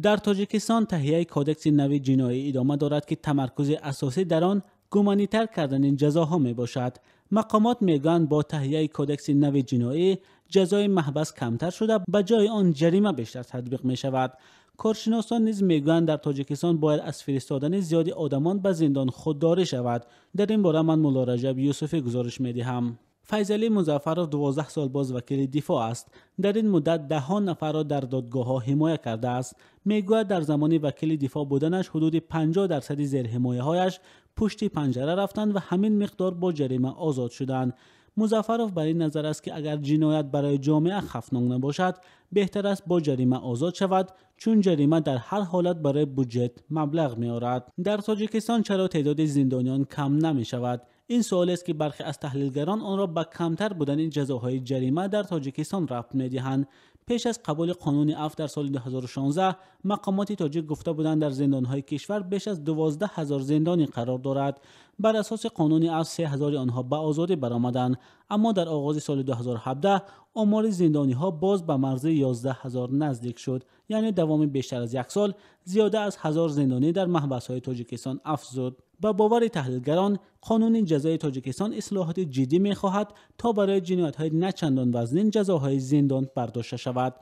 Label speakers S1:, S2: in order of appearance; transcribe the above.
S1: Дар Тоҷикистон таҳияи Кодекси нави ҷиноӣ идома дорад, ки тамаркузи асосӣ дар он гуманитар кардани ҷазоҳо мебошад. Мақомот мегӯянд, бо таҳияи Кодекси нави ҷиноӣ ҷазои маҳбас камтар шуда, ба ҷои он ҷарима бештар татбиқ мешавад. Коршиносон низ мегӯянд, дар Тоҷикистон бояд аз фиристодани зиёди одамон ба зиндон худдорӣ шавад. Дар ин бора ман Мулло Раҷаб Юсуфӣ гузориш медиҳам. Файзалӣ Музаффаров 12 сол боз вакили дифоъ аст. Дар ин муддат даҳҳо нафарро дар додгоҳҳо ҳимоя кардааст. Мегӯяд, дар замони вакили дифоъ буданаш ҳудуди 50% зерҳимояҳояш пушти панҷара рафтанд ва ҳамин миқдор бо ҷарима озод шуданд. Музаффаров бар ин назар аст, ки агар ҷиноят барои ҷомеа хавфнок набошад, беҳтар аст бо ҷарима озод шавад, чун ҷарима дар ҳар ҳолат барои буҷет маблағ меорад. Дар Тоҷикистон чаро теъдоди зиндониён кам намешавад? Ин суолест, ки бархе аз таҳлилгарон онро ба камтар будани ҷазоҳои ҷарима дар Тоҷикистон рабт медиҳанд. Пеш аз қабули қонуни афв дар соли 2016 мақомоти тоҷик гуфта буданд, дар зиндонҳои кишвар беш аз 12 ҳазор зиндонӣ қарор дорад. Бар асоси қонуни афв 3 ҳазори онҳо ба озодӣ баромаданд, аммо дар оғози соли 2017 омори зиндониҳо боз ба марзи 11 ҳазор наздик шуд. Яъне давоми бештар аз як сол зиёда аз 1000 зиндонӣ дар маҳбасҳои Тоҷикистон афзуд. Ба бовари таҳлилгарон, қонуни ҷазои Тоҷикистон ислоҳоти ҷиддӣ мехоҳад, то барои ҷиноятҳои начандон вазнин ҷазоҳои зиндон бардошта шавад.